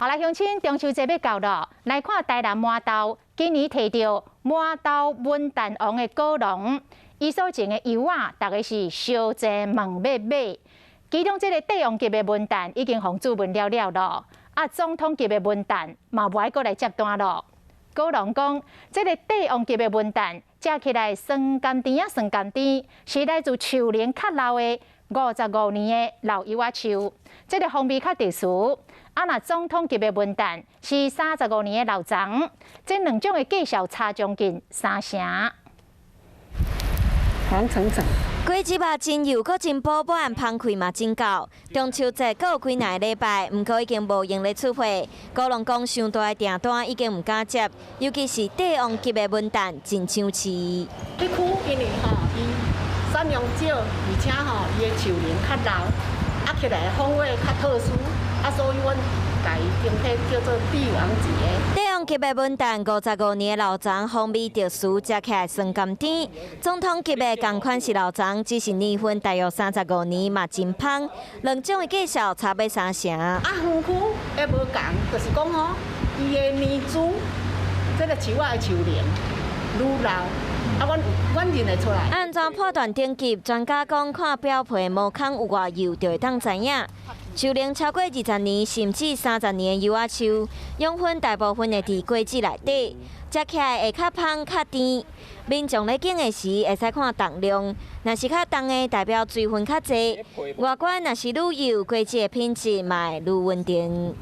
好來，鄉親，中秋節欲到囉，來看台南麻豆，今年提著麻豆文旦王的果農，伊所種的柚仔，逐家是相爭問欲買。其中這个帝王級的文旦已經予注文了了囉，啊，總統級的文旦嘛無愛閣來接單囉。果農講，這个帝王級的文旦食起來酸甘甜仔，酸甘甜，是來自樹齡較老的55年的老柚仔樹，這个風味較特殊。啊，若總統級的文旦是35年的老欉，這兩種的價數差將近三成。黃橙橙。果子肉真幼，閣真飽滿，芳氣嘛真夠。中秋節閣有幾若个禮拜，毋過已經無閒咧出貨。果農講，傷大的訂單已經毋敢接，尤其是帝王級的文旦真搶市。這區因為吼，伊產量少，而且吼伊的樹齡較老，啊起來風味較特殊，啊所以阮共伊定體叫做帝王級的。帝王級的文旦55年的老欉，風味特殊，食起來酸甘甜。總統級的仝款是老欉，只是年份大約三十五年，嘛真芳。兩種的價數差欲三成。啊，園區的無仝，就是講吼，伊的年資，這个樹仔的樹齡愈老，啊，阮認會出來。按怎判斷等級？專家講，看表皮毛孔有偌幼，就會當知影。樹齡超過20年甚至30年的柚仔樹，養分大部分會佇果子內底，食起來會較芳較甜。民眾咧揀的時，會使看重量，若是較重的，代表水分較濟。外觀若是愈幼，果子的品質嘛會愈穩定。